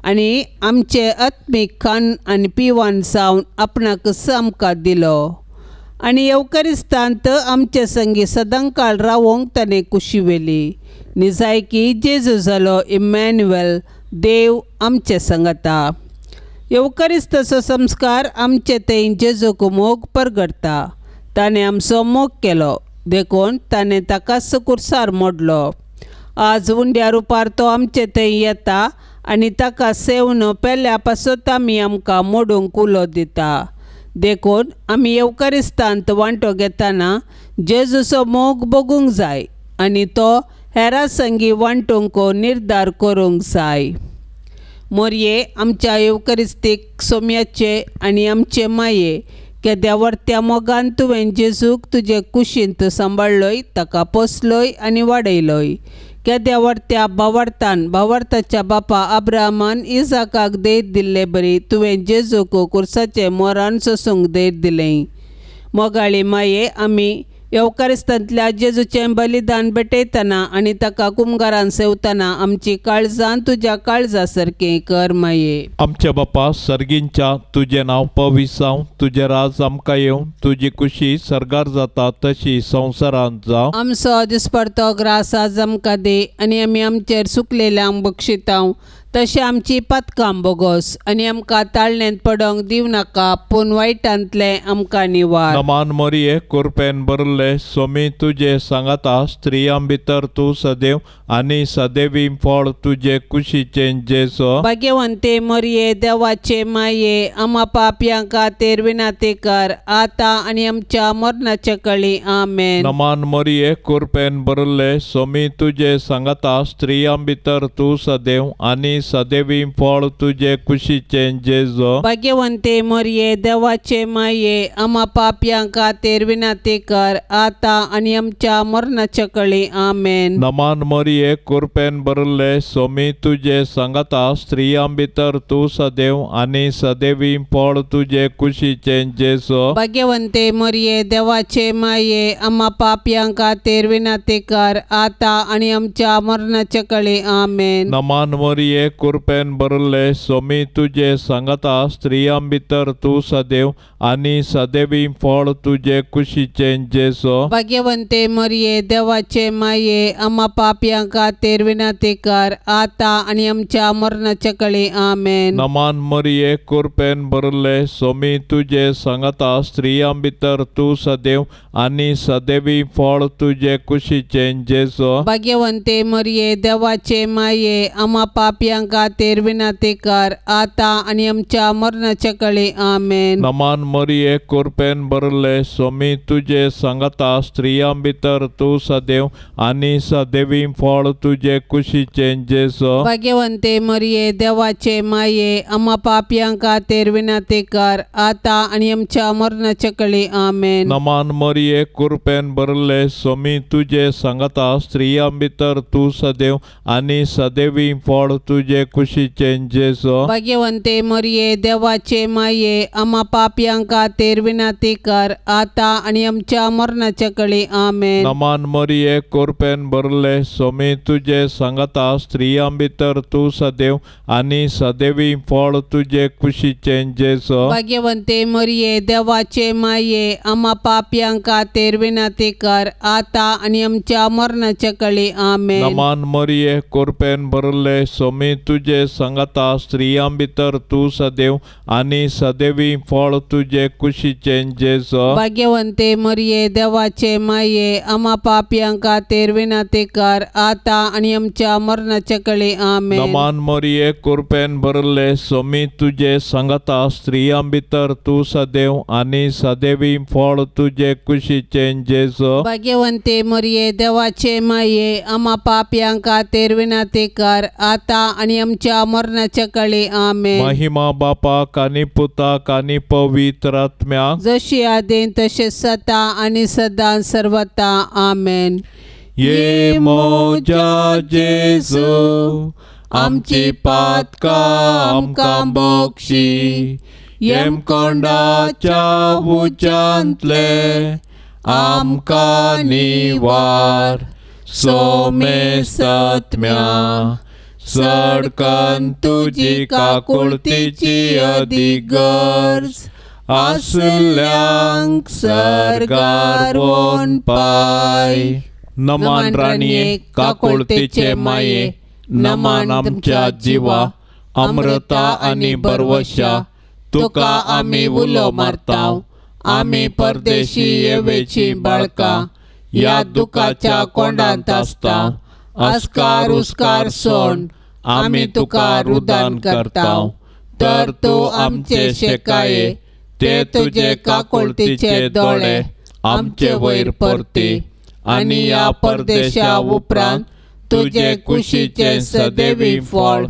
आनी आमचें आत्मीक खाण आनी पिवन जावन आपणाक आमकां दिलो आनी येवकरिस्तांत आमचे संगी सदांकाळ रावोंक ताणें कुशी व्हेली. निजायकी जेजू जालो इमॅन्युएल, देव आमचे संगता. येवकरिस्ताचो संस्कार आमचे थंय जेजूक मोग परगडटा. ताणें आमचो मोग केलो देखून ताणें ताकाच कुर्सार मोडलो. आज उंड्या रुपार तो आमचे थंय येता आनी ताका सेवन पेल्या पासत आमी आमकां मोडूंक उलो दिता. देखून आमी येवकरिस्तांत वांटो घेतना जेजूचो मोग बगूंक जाय आनी तो हेरां संगी वांटूंक निर्धार करूंक जाय. मोरये आमच्या येवकरिस्तीक सोम्याचे आनी आमचे माये केद्या वर्त्या मोगान तुवें जेजूक तुजे कुशींत सांबाळ्ळोय, ताका पोसलोय आनी वाडयलोय. केद्या वर्त्या भावार्थान भावार्थाच्या बापा अब्राहमान इजाकाक धैर्य दिल्ले बरी तुवें जेजूक कुर्साचें मोरान सोसूंक धैर्य दिलें. मोगाळी माये, आमी येवकारिस्तांतल्या जेजूचें बलिदान भेटयतना आनी ताका कुमगारान सेवतना आमची काळजां तुज्या काळजा सारकें कर माये. आमच्या बापा सर्गींच्या तुजें नांव पवित्र जावं, तुजें राज आमकां येवं, तुजी कुशी सर्गार जाता तशी संवसारांत जावं. आमचो दिसपडतो ग्रास आज आमकां दी आनी आमी आमचेर सुकलेल्यांक बक्षितांव तशें आमची पातकां बोगोस आनी आमकां ताळण्यांत पडोंक दिवं नाका पूण वायटांतलें आमकां निवार. नमान मरिये कुरपेन भरले सोमी तुजे सांगाता, स्त्रियां भितर तूं सदैव आनी सदैवी फळ तुजे कुशीचें जेजू. भाग्यवंते मरिये देवाचे माये आमा पापयां खातीर विनाती कर आतां आनी आमच्या मरणाच्या कळी. आमेन. नमान मरिये कुरपेन भरले सोमी तुजे सांगाता, स्त्रियां भितर तूं सदैव आनी सदैवी फळ तुजे कुशीचें जेजू. भाग्यवंते मरिये देवाचे माये आमा पापयां खातीर विनाती कर आतां आनी आमच्या मरणाच्या कळी. आमेन. नमान मरिये कुरपेन भरले सोमी तुजे सांगाता, स्त्रियां भितर तूं सदैव आनी सदैवी फळ तुजे कुशीचें जेजू. भाग्यवंते मरिये देवाचे माये आमा पापयां खातीर विनाती कर आतां आनी आमच्या मरणाच्या कळी. आमेन. नमान मरिये कुरपेन भरले सोमी तुजे सांगाता, स्त्रियां भितर तूं सदैव आनी सदैवी फळ तुजे कुशीचें जेजू. भाग्यवंते मरिये देवाचे माये आमा पापयां खातीर विनाती कर आतां आनी आमच्या मरणाच्या कळी. आमेन. नमान मरिये कुरपेन भरले सोमी तुजे सांगाता, स्त्रियां भितर तूं सदैव आनी सदैवी फळ तुजे कुशीचें जेजू. भाग्यवंते मरिये देवाचे माये आमा पापयां खातीर विनाती कर आतां आनी आमच्या मरणाच्या कळी. आमेन. नमान मरिये कुरपेन भरले सोमी तुजे सांगाता, स्त्रियां भितर तूं सदैव आनी सदैवी फळ तुजे कुशीचें जेजू. भाग्यवंते मरिये देवाचे माये आमा पापयां खातीर विनाती कर आतां आनी आमच्या मरणाच्या कळी. आमेन. नमान मरिये कुरपेन भरले सोमी तुजे सांगाता, स्त्रियां भितर तूं सदैव आनी सदैवी फळ तुजे कुशीचें जेजू. भाग्यवंते मरिये देवाचे माये आमा पापयां खातीर विनाती कर आतां आनी आमच्या मरणाच्या कळी. आमेन. नमान मरिये कुरपेन भरले सोमी तुजे सांगाता, स्त्रियां भितर तूं सदैव आनी सदैवी फळ तुजे कुशीचें जेजू. भाग्यवंते मरिये देवाचे माये आमा पापयां खातीर विनाती कर आतां आनी आमच्या मरणाच्या कळी. आमेन. नमान मरिये कुरपेन भरले सोमी तुजे सांगाता, स्त्रियां भितर तूं सदैव आनी सदैवी फळ तुजे कुशीचें जेजू. भाग्यवंते मरिये देवाचे माये आमा पापयां खातीर विनाती कर आतां आनी आमच्या मरणाच्या कळी. आमेन. नमान मरिये कुरपेन भरले सोमी तुजे सांगाता, स्त्रियां भितर तूं सदैव आनी सदैवी फळ तुजे कुशीचें जेजू. भाग्यवंते मरिये देवाचे माये आमा पापयां खातीर विनाती कर आतां आनी आमच्या मरणाच्या कळी. आमेन. महिमा बापाक आनी पुताक आनी पवित्र आत्म्याक, जशी आदीं तशें सदा आनी सदां सर्वता. आमेन. ये मोजा जेजू आमची पातकां आमकां बक्षी, येमकोंडाच्या उज्यांतले आमकां निवार, सोमे सत्म्या सडकन तुजी काकुळतीची अदीक गरज आसल्यांक सर्गार वोन पाय. नमान राणये काकुळतीचे माये, नमान आमच्या जिवा अमृता आनी बरवशा, तुका आमी उलो मारताव, आमी परदेशी येवेची बाळकां ह्या दुखाच्या कोंडांत आसता, आस्कार उस्कार सोड आमी तुका रुदान करताव, तर तूं आमचे शेकाये ते तुजे काकुळतीचे दोळे आमचे वयर परती आनी ह्या परदेशा उपरांत तुजे कुशीचें सदैवी फळ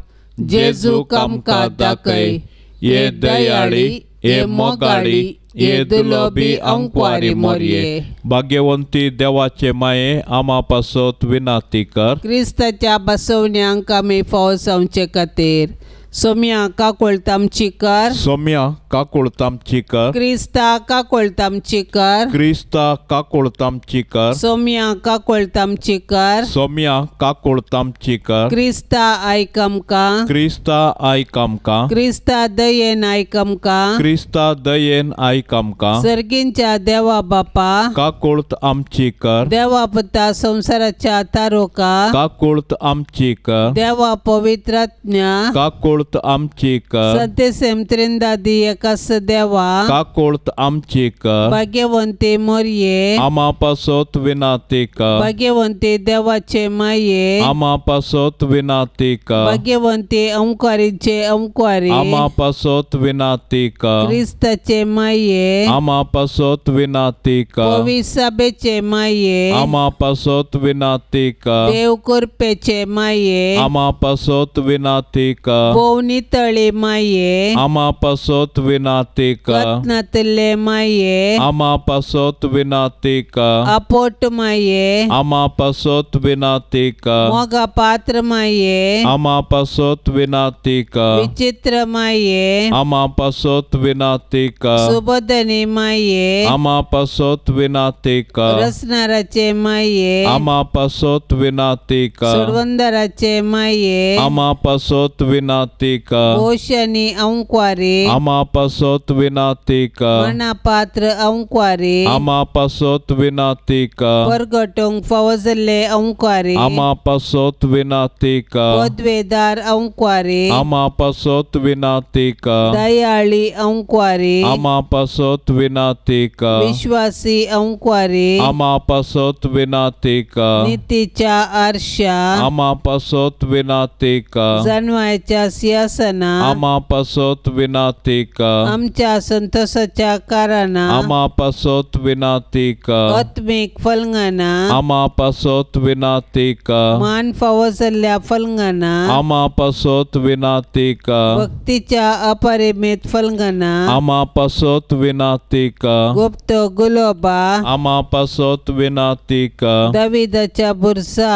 जेजूक आमकां दाखय. ये दयाळी, ये मोगाळी, ये दुलोबी अंकवारी मोरये. भाग्यवंती देवाचे माये आमा पासत विनाती कर. क्रिस्ताच्या बसवण्यांक आमी फावो जावचे खातीर सोम्या काकोळत आमची कर, सोम्या काकोळत आमची कर, क्रिस्ता काकोळत आमची कर, क्रिस्ता काकोळत आमची कर, सोम्या काकोळत आमची कर, सोम्या काकोळत आमची कर, क्रिस्ता आयक आमकां, क्रिस्ता आयक आमकां, क्रिस्ता दयेन आयक आमकां, क्रिस्ता दयेन आयक आमकां, सर्गींच्या देवा बापा काकोळत आमची कर, देवा पुता संवसाराच्या तारोका काकोळत आमची कर, देवा पवित्रात्म्या काकोळत आमची कर, सत्यसेम त्रिंदादी एकास देवा काकोळत आमची कर, भाग्यवंती मोरये आमा पासत विनाती कर, भाग्यवंती देवाचे माये आमा पासत विनाती कर, भाग्यवंती अंकारीचे अंकारी आमा पासत विनाती कर, क्रिस्ताचे माये आमा पासत विनाती कर, पविसाबेचे माये आमा पासत विनाती कर, देव कृपेचे माये आमा पासत विनाती कर, नितळी माये आमा पासत विनाती कर, रत्नातले माये आमा पासत विनाती कर, अपोट माये आमा पासत विनाती कर, मोगा पात्र माये आमा पासत विनाती कर, विचित्र माये आमा पासत विनाती कर, सुबोधनी माये आमा पासत विनाती कर, रसनाराचे माये आमा पासत विनाती कर, सोडवंदराचे माये आमा पासत विनाती कर, पोषणी अंक्वारी आमा पासत विनाती कर, मना पात्र अंक्वारी आमा पासत विनाती कर, परगटोंक फावजल्ले अंक्वारी आमा पासत विनाती कर, पदवेदार अंक्वारी आमा पासत विनाती कर, दयाळी अंक्वारी आमा पासत विनाती कर, विश्वासी अंक्वारी आमा पासत विनाती कर, नीतीच्या आरशा आमा पासत विनाती कर, जानवायच्या सिंहासना आमा पासत विनाती कर, आमच्या संतोषाच्या कारणां आमा पासत विनाती कर, आत्मिक फलंगाना आमा पासत विनाती कर, मान फावो जाल्ल्या फलंगाना आमा पासत विनाती कर, भक्तीच्या अपरिमित फलंगाना आमा पासत विनाती कर, गुप्त गुलोबा आमा पासत विनाती कर, दाविदाच्या बुरसा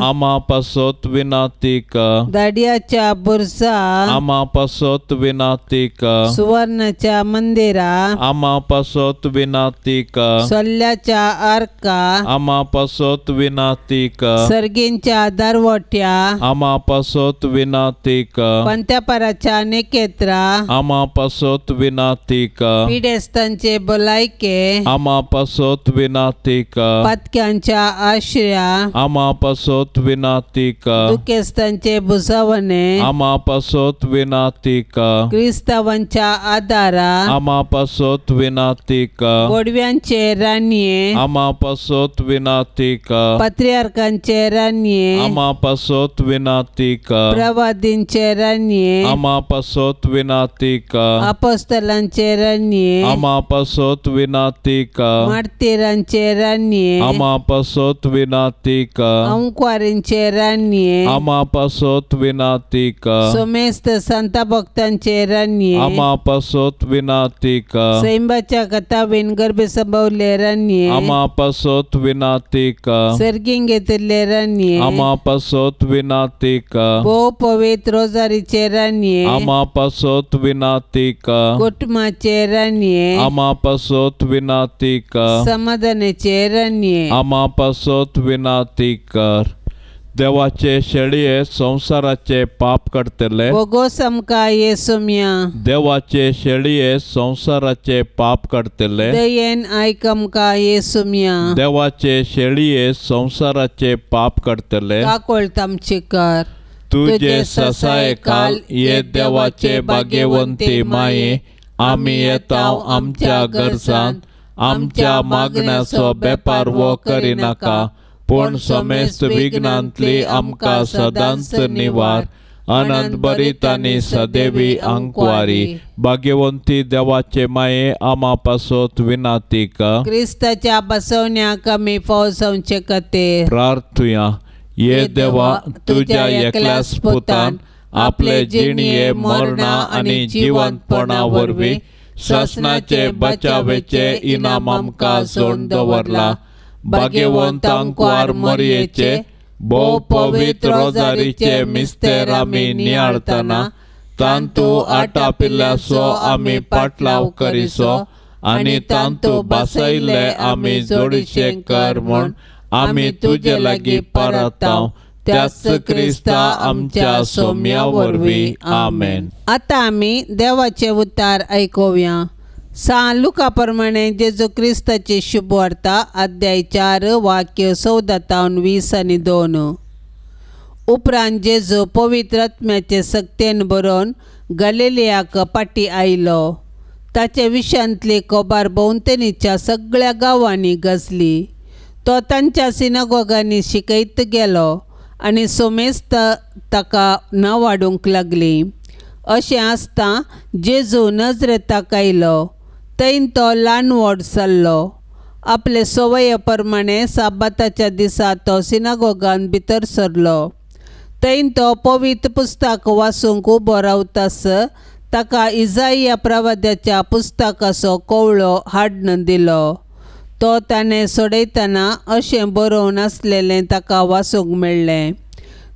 आमा पासत विनाती कर, दाडियाच्या बुरसा आमा पासत विनाती कर, सुवर्णाच्या मंदिरा आमा पासत विनाती कर, सोल्ल्याच्या आर्का आमा पासत विनाती कर, सर्गींच्या दरवट्या आमा पासत विनाती कर, पंत्यापाराच्या निकेत्रा आमा पासत विनाती कर, पिडेस्तांचे भलायके आमा पासत विनाती कर, पातक्यांच्या आश्रया आमा पासत विनाती कर, दुखेस्तांचे भुजावणे आमा पासत विनाती कर, क्रिस्तावांच्या आदारा आमा पासत विनाती कर, गोडव्यांचे राणये आमा पासत विनाती कर, पत्रियार्कांचे राणये आमा पासत विनाती कर, प्रवादींचे राणये आमा पासत विनाती कर, अपोस्तलांचे राणये आमा पासत विनाती कर, मार्तीरांचे राणये आमा पासत विनाती कर, अंक्वारींचे राणये आमा पासत विनाती कर, सोमेस्त संत भक्तांचे राणये आमा पासत विनाती कर, सैंबाच्या कथावीन गर्भे संभवले राणये आमा पासत विनाती कर, सर्गीन घेतिल्ले राणये आमा पासत विनाती कर, भोव पवित्र रोजारीचे राणये आमा पासत विनाती कर, कुटुंबाचे राणये आमा पासत विनाती कर, समाधानाचे राणये आमा पासत विनाती कर. देवाचे शेळये संवसाराचे पाप काडटले, बोगोस आमकां येसुम्या, देवाचे शेळये संवसाराचे पाप काडटले, दयेन आयक आमकां येसुम्या, देवाचे शेळये संवसाराचे पाप काडटले, काकोळत आमची कर. तुजे ससाये काल ये देवाचे भाग्यवंती माये, आमी येता आमच्या गरजांत, आमच्या मागण्याचो बेपारवो करिनाका, पूण समेस्त विघ्नांतली आमकां सदांच निवार. अनंत बरीत आनी सदैवी अंकवारी. भाग्यवंती देवाचे माये, आमा पासत विनाती कर. क्रिस्ताच्या बसवण्याक आमी फाव जावचे खातीर प्रार्थुया. ये देवा, तुज्या एकल्याच पुतान आपले जिणये मरणा आनी जिवंतपणा वरवीं सासणाचे बचावेचे इनाम आमकां जोडून दवरला. भाग्यवंत अंकवार मरयेचे भोव पवित्र रोजारीचे मिस्तेर आमी नियाळतना तांतू आटापिल्ल्याचो आमी पाटलाव करिसो आनी तांतू बसयल्ले आमी जोडीशे कर म्हूण आमी तुजे लागीं परताव त्याच क्रिस्ता आमच्या सोम्या वरवीं. आमेन. आतां आमी देवाचे उतार आयकुया. सान लुका प्रमाणे जेजू क्रिस्ताची शुभवार्ता अध्याय 4 वाक्य 14 तावन 22. उपरांत जेजू पवित्र आत्म्याचे सक्तेन बरोवन गलिलियाक पाटी आयलो. ताचे विशयांतली खबर भोंवतणीच्या सगळ्या गांवांनी गाजली. तो तांच्या सिनागोगांनी शिकयत गेलो आनी सोमेस्त ताका नांवाडूंक लागली. अशें आसतां जेजू नजरेताक आयलो. थंय तो ल्हान व्हड जाल्लो. आपले संवये प्रमाणे साबाताच्या दिसा तो सिनागोगान भितर सरलो. थंय तो पवित्र पुस्तक वाचूंक उबो रावतास ताका इजाइया प्रवाद्याच्या पुस्तकाचो कवळो हाडून दिलो. तो ताणें सोडयतना अशें बरोवन आसलेलें ताका वाचूंक मेळ्ळें.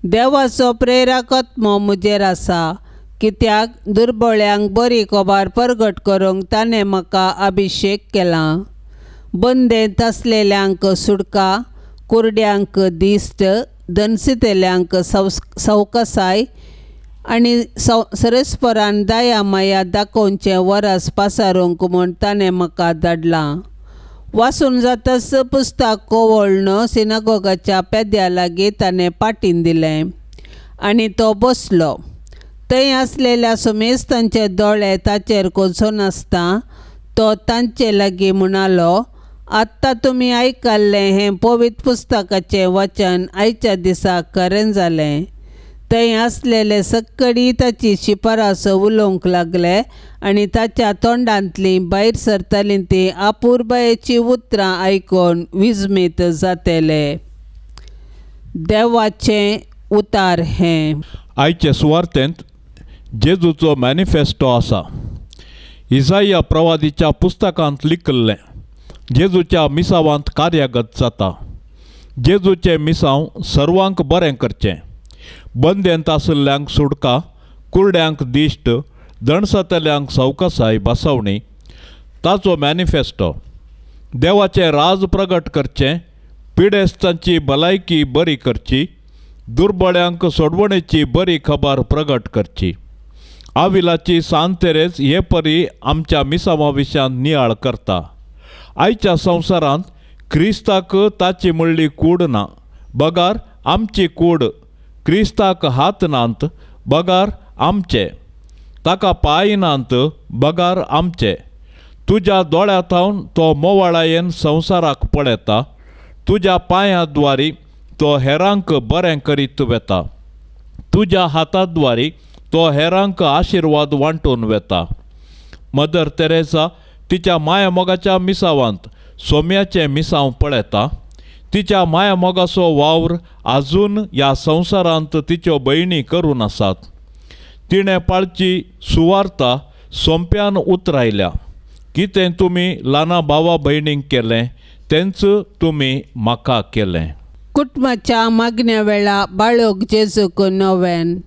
देवाचो प्रेरक आत्मो म्हजेर आसा, कित्याक दुर्बळ्यांक बरी खबर परगट करूंक ताणें म्हाका अभिशेक केला. बंदेंत आसलेल्यांक सुटका, कुरड्यांक दिश्ट, दनसितेल्यांक सवकसाय आनी सरस्परान दया माया दाखोवचें वरस पासारूंक म्हूण ताणें म्हाका धाडलां. वाचून जाताच पुस्तक कोवळ्ळन सिनागोगाच्या पेद्या लागीं ताणें पाटीन दिलें आनी तो बसलो. थंय आसलेल्या सुमेस्तांचे दोळे ताचेर कोसोन आसता तो तांचे लागीं म्हणालो, आत्तां तुमी आयकल्लें हें पवित्र पुस्तकाचें वचन आयच्या दिसा खरें जालें. थंय आसलेले सक्कडी ताची शिफारस उलोवंक लागले आनी ताच्या तोंडांतलीं भायर सरतालीं तीं अपुरबायेचीं उतरां आयकून विजमीत जातले. देवाचें उतार हें. आयचे सुवार्तेंत जेजूचो मॅनिफेस्टो आसा. इजाइया प्रवादीच्या पुस्तकांत लिखिल्लें जेजूच्या मिसावांत कार्यगत जाता. जेजूचें मिसांव सर्वांक बरें करचें, बंदेंत आशिल्ल्यांक सुटका, कुरड्यांक दिश्ट, दणसतल्यांक सवकसाय बसवणी. ताचो मॅनिफेस्टो. देवाचें राज प्रगट करचें, पिडेस्तांची भलायकी बरी करची, दुर्बळ्यांक सोडवणेची बरी खबर प्रगट करची. आविलाची सांत तेरेज हे परी आमच्या मिसांवा विशयांत नियाळ करता. आयच्या संवसारांत क्रिस्ताक ताची म्हणली कूड ना, बगार आमची कूड. क्रिस्ताक हात नात बगार आमचे, ताका पांय नात बगार आमचे. तुज्या दोळ्या थावन तो मोवाळायेन संवसाराक पळयता, तुज्या पांयाद्वारी तो हेरांक बरें करीत वेता, तुज्या हाताद्वारी तो हेरांक आशिर्वाद वांटून वेता. मदर तेरेसा तिच्या मायामोगाच्या मिसावांत सोम्याचें मिसांव पळयता. तिच्या मायामोगाचो वावर आजून ह्या संवसारांत तिच्यो भयणी करून आसात. तिणें पाळची सुवार्ता सोंप्यान उतरायल्या. कितें तुमी ल्हाना भावा भयणींक केलें तेंच तुमी म्हाका केलें. कुटुंबाच्या मागण्या वेळा बाळक जेजूक नोवेन.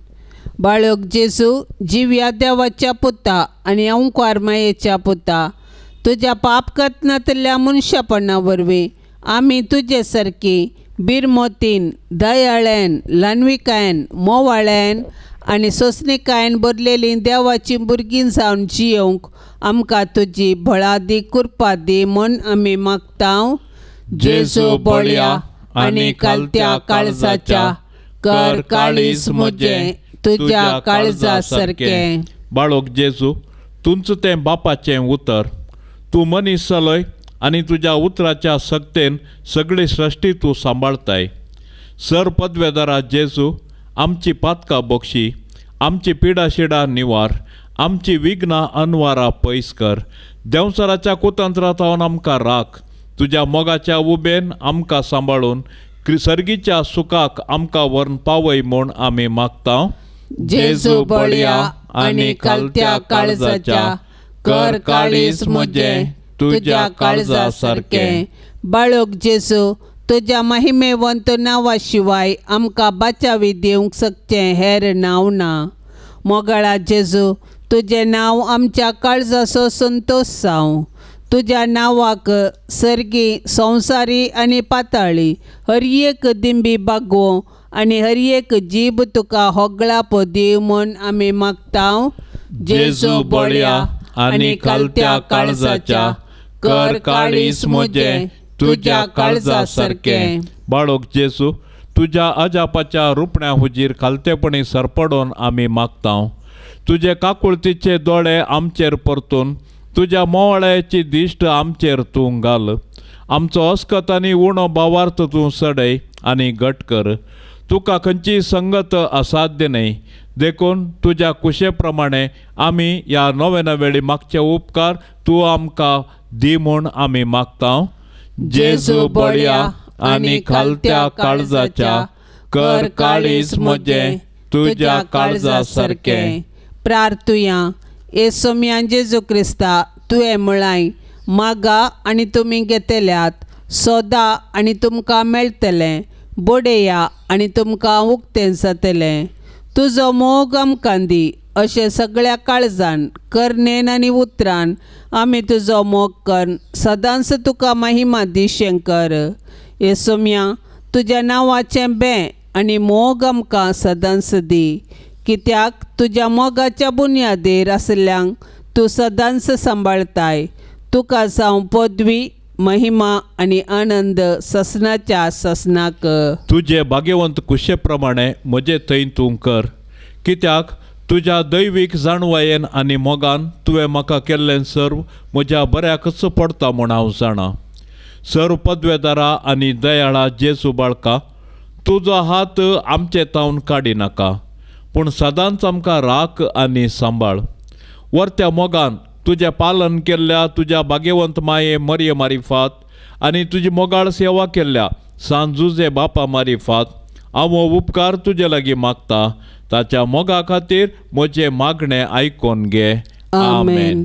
बाळक जेजू जिव्या देवाच्या पुता आनी अंकार मायेच्या पुता, तुज्या पाप कथनांतल्या मनशापणा वरवीं आमी तुजे सारकी बिरमोतीन, दयाळ्यान, ल्हानविकायेन, मोवाळ्यान आनी सोंसणिकायेन भरलेलीं देवाचीं भुरगीं जावन जियोवंक आमकां तुजी बळादी कृपा दी म्हूण आमी मागता. जेजू बळया आनी कालत्या काळजाच्या कर काळीज म्हजें तुज्या काळजा सारकें. बाळक जेजू, तुमचें तें बापाचें उतर, तूं मनीस जालोय आनी तुज्या उतराच्या सक्तेन सगळी सृश्टी तूं सांबाळताय. सर पदवेदारा जेजू, आमची पातकां बक्षी, आमची पिडा शिडा निवार, आमची विघ्नां अनवारा पयस कर. देंवचाराच्या कुतंत्रांत आमकां राख, तुज्या मोगाच्या उबेन आमकां सांबाळून सर्गीच्या सुखाक आमकां व्हरून पावय म्हूण आमी मागता. जेजू बळया आनी कालत्या काळजाच्या कर काळीज म्हजें तुज्या काळजा सारकें. बाळक जेजू, तुज्या महिमेवंत नांवा शिवाय आमकां बाचावी दिवंक शकचें हेर नांव ना. मोगाळा जेजू, तुजें नांव आमच्या काळजाचो संतोश जावं. तुज्या नांवाक सर्गी, संवसारी आनी पाताळी हर एक दिंबी बागोवं आनी हर एक जीब तुका होगळाप दी म्हूण आमी मागता. जेजू बळया आनी खालत्या काळजाच्या, कर काळीज म्हजें तुज्या काळजा सारकें. बाळक जेजू, तुज्या अजापाच्या रुपण्या हुजीर खालतेपणी सरपडोन आमी मागता. तुजे काकुळतीचे दोळे आमचेर परतून तुज्या मोवाळ्याची दिश्ट आमचेर तूं घाल. आमचो अस्कत आनी उणो भावार्थ तूं सडय आनी घट कर. तुका खंयची संगत असाध्य न्हय, देखून तुज्या कुशे प्रमाणे आमी ह्या नव्या वेळी मागचे उपकार तूं आमकां दी म्हूण आमी मागता. जेजू बळया आनी खालत्या काळजाच्या, कर काळीज म्हजें तुज्या काळजा सारकें. प्रार्थुया. येसोम्या जेजू क्रिस्ता, तुवें म्हळाय, मागा आनी तुमी घेतल्यात, सोदा आनी तुमकां मेळटलें, बडया आनी तुमकां उक्तें जातलें. तुजो मोग आमकां दी अशें सगळ्या काळजान, करणेन आनी उतरान आमी तुजो मोग कर सदांच तुका महिमा दिशें कर. येसोम्या, तुज्या नांवाचें बें आनी मोग आमकां सदांच दी, कित्याक तुज्या मोगाच्या बुन्यादीर आशिल्ल्यांक तूं सदांच सांबाळताय. तुका जावं पदवी, महिमा आनी आनंद ससनाच्या ससनाक. तुजे भाग्यवंत कुशे प्रमाणे म्हजे थंय तूं कर, कित्याक तुज्या दैवीक जाणवायेन आनी मोगान तुवें म्हाका केल्लें सर्व म्हज्या बऱ्याकच पडटा म्हूण हांव जाणा. सर्व पदवेदारा आनी दयाळा जेजू बाळका, तुजो हात आमचे तावन काडिनाका, पूण सदांच आमकां राख आनी सांबाळ. वर्त्या मोगान तुजें पालन केल्ल्या तुज्या भाग्यवंत माये मरये मारिफात आनी तुजी मोगाळ सेवा केल्ल्या सान जुजे बापा मारिफात हांव हो उपकार तुजे लागीं मागता. ताच्या मोगा खातीर म्हजें मागणें आयकोन घे. आमेन.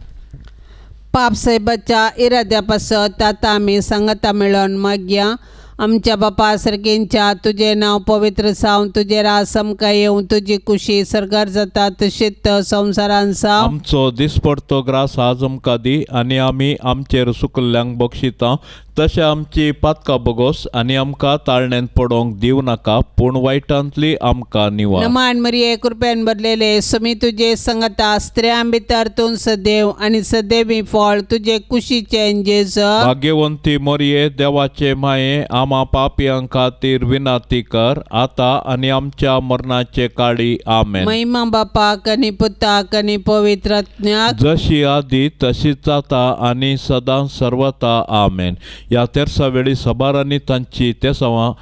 पाप साहेबाच्या इराद्या पासत आतां आमी सांगाता मेळोन मागया. आमच्या बापा सर्गेंच्या, तुजें नांव पवित्र जावं, तुजें राज आमकां येवं, तुजी कुशी सर्गार जाता तशीच संवसारान जावं. आमचो दिसपडतो ग्रास आज आमकां दी आनी आमी आमचेर सुकल्ल्यांक बक्षिता तशें आमची पातकां बगोस आनी आमकां ताळण्यांत पडोवंक दिवं नाका, पूण वायटांतली आमकां निवार. नमान मरिये, कृपेन भरलेले, समी तुजे संगता, स्त्रियां भितर तूं सदैव आनी सदैवी फळ तुजे कुशीचें जेजू. भाग्यवंती मरिये, देवाचे माये, आमा पापयां खातीर विनंती कर आतां आनी आमच्या मरणाचे काळी. आमेन. महिमा बापाक आनी पुताक आनी पवित्र आत्म्याक, जशी आदी तशीच जाता आनी सदां सर्वता. आमेन. ह्या तेरसा वेळी सबारांनी तांची तेसांवां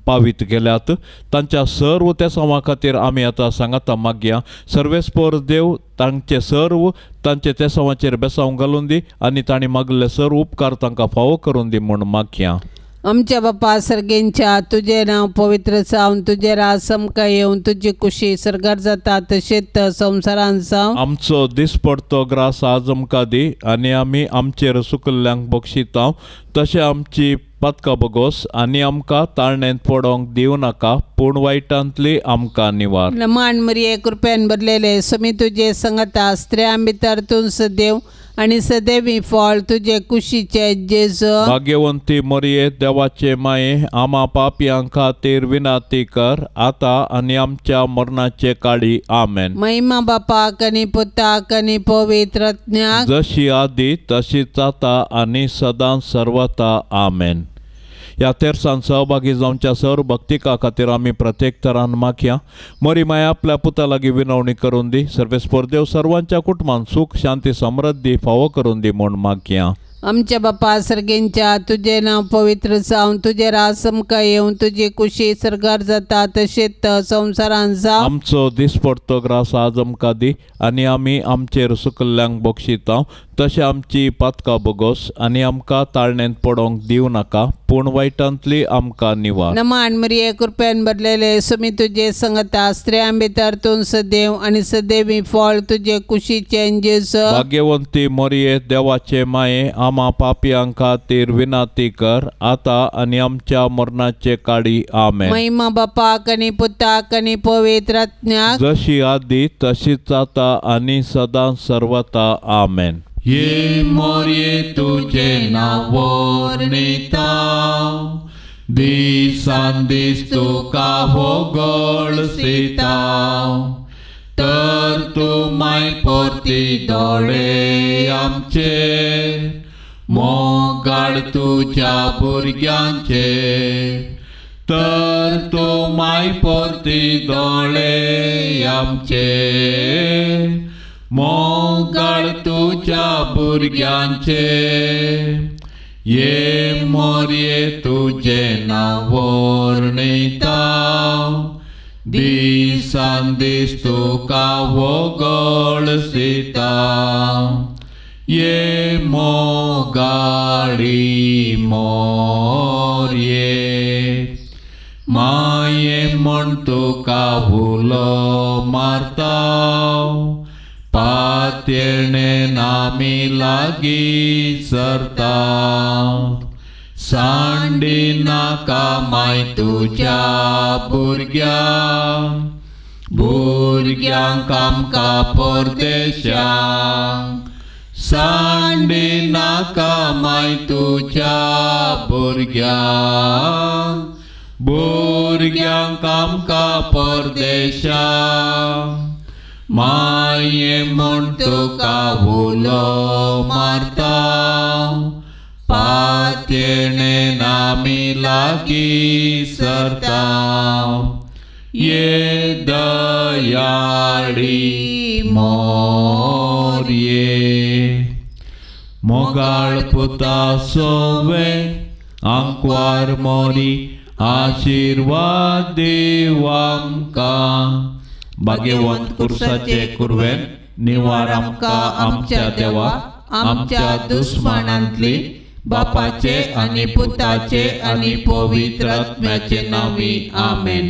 पावीत गेल्यात. तांच्या सर्व तेसांवां खातीर आमी आतां सांगाता मागया. सर्वेस्पोर देव तांचे सर्व तांचे तेसांवाचेर बेसांव घालून दी आनी तांणी मागले सर्व उपकार तांकां फावो करून दी म्हूण मागया. आमच्या बापा सर्गेंच्या, तुजें नांव पवित्र जावं, तुजें राज आमकां येवं, तुजी कुशी सर्गार जाता तशीच संवसारान जावं. आमचो दिसपडतो ग्रास आज आमकां दी आनी आमी आमचेर सुकल्ल्यांक बक्षिता तशें आमची पातकां बगोस आनी आमकां ताळण्यांत पडोवंक दिवं नाका, पूण वायटांतली आमकां निवार. नमान मरिये, कृपेन भरलेले, समी तुजे संगता, स्त्रियां भितर तूं सदैव आनी सदैवी फळ तुजे कुशीचे जेजू. भाग्यवंती मरिये, देवाचे माये, आमा पापयां खातीर विनंती कर आतां आनी आमच्या मरणाचे काळी. आमेन. महिमा बापाक आनी पुताक आनी पवित्र आत्म्याक, जशी आदी तशीच आतां आनी सदां सर्वता. आमेन. ह्या तेरसान सहभागी जावच्या सर्व भक्तिका खातीर आमी प्रत्येक तरान मागया. मरी माया आपल्या पुता लागीं विनवणी करून दी. सर्वेस्पोर देव सर्वांच्या कुटुंबान सुख शांती समृद्धी फावो करून दी म्हूण मागया. आमच्या बापा सर्गेंच्या, तुजें नांव पवित्र जावं, तुजें राज आमकां येवं, तुजी कुशी सर्गार जाता तशीच संवसारान जावं. आमचो दिसपडतो ग्रास आज आमकां दी आनी आमी आमचेर सुकल्ल्यांक बक्षिता तशें आमची पातकां बगोस आनी आमकां ताळण्यांत पडोवंक दिवं नाका, पूण वायटांतली आमकां निवार. नमान मरिये कृपेन भरलेले सुमी तुजे संगता स्त्रियां भितर तूं सदैव आनी सदैवी फळ तुजे कुशीचें जेजू. भाग्यवंती मरिये देवाचे माये आमा पापयां खातीर विनंती कर आतां आनी आमच्या मरणाचे काळी. आमेन. महिमा बापाक आनी पुताक आनी पवित्र आत्म्याक, जशी आदी तशीच आतां आनी सदां सर्वता. आमेन. ये मोरये तुझे नांव वर्णिता दिसान दीस तुका होगळसिता तर तूं माय परती दोळे आमचे मोगाळ तुज्या भुरग्यांचे तर तूं माय परती दोळे आमचे मोगाळ तुज्या भुरग्यांचे. ये मोरये तुजें नांव वर्णिता दिसान दीस तुका होगळसिता ये मोगाळी मोरये माये म्हण तुका उलो मारता पातयेणे आमी लागीं सरता सांडी नाका माय तुज्या भुरग्यांक भुरग्यांक आमकां परदेशांक सांडी नाका माय तुज्या भुरग्यांक भुरग्यांक आमकां परदेशांक माये म्हण तुका उलो मारता पातयेणे आमी लागीं सरता ये दयाळी मोरये. मोगाळ पुता सोवे आंकवार मोरी आशिर्वाद दीव आमकां. भाग्यवंत कुर्साचे कुरवेन निवार आमकां आमच्या देवा आमच्या दुस्मानांतली बापाचे आनी पुताचे आनी पवित्र आत्म्याचे नांवी. आमेन.